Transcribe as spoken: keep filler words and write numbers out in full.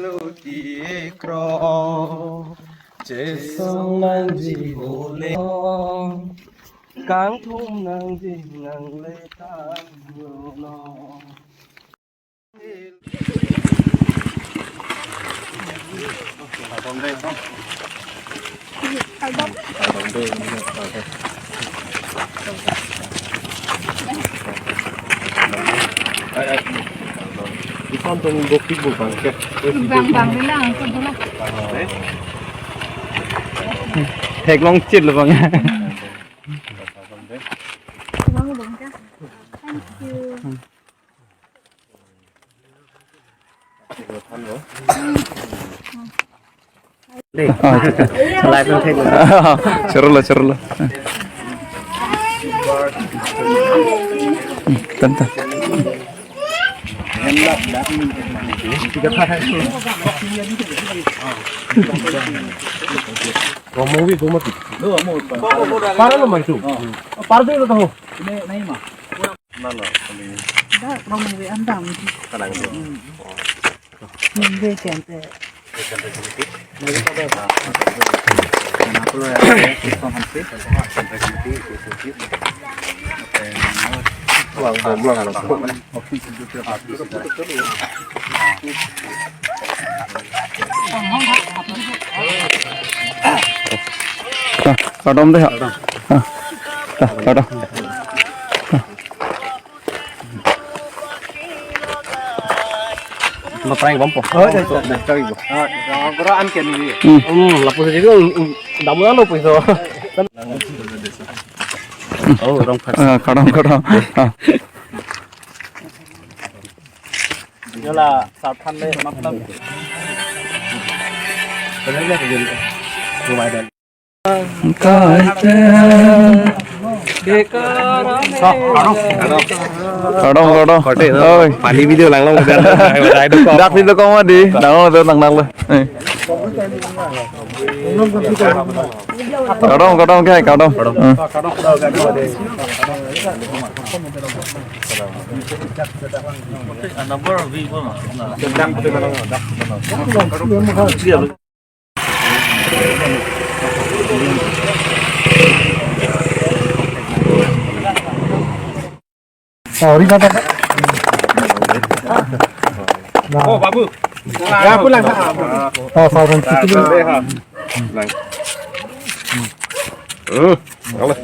Lo ti kroi, chesong nangji ole, kangthum nangji nangle tanglo. Isan tum bokti bu bangke. Bang bang ri lang, aku dulu. Theklong chit lo bang. Bang bang ka. Thank you. Live nang thek lo. Chorolo, chorolo. Tanta. Romo wi goma ti. Para lo mai tu. Para tu lo tahu. Mana? Dak romo wi andam. Kalang tu. Ningve kente. Kardom dei ha. Ah, ah, kardom. Lo prank bompo. Oh, ya, ya, ya, cari gua. Ah, gua an ken ni. Hmm. Hmm, lapu saja gua, hmm, damu lalu pun so. Oh, orang pas. Ah, kardom, kardom. Ah. Yola, sathan le, matlab. Benar nggak begini? Lumayan. Kaite. Kardom, kardom. Oi. Pani video lang lang. Dak video komedi. Nang lo nang nang lo. Eh. Kardom, kardom, kai, kardom. Hmm. Oh, Rina, Rina. Oh, Babu. Ya, pulang. Oh, sorry. Hmm, kalau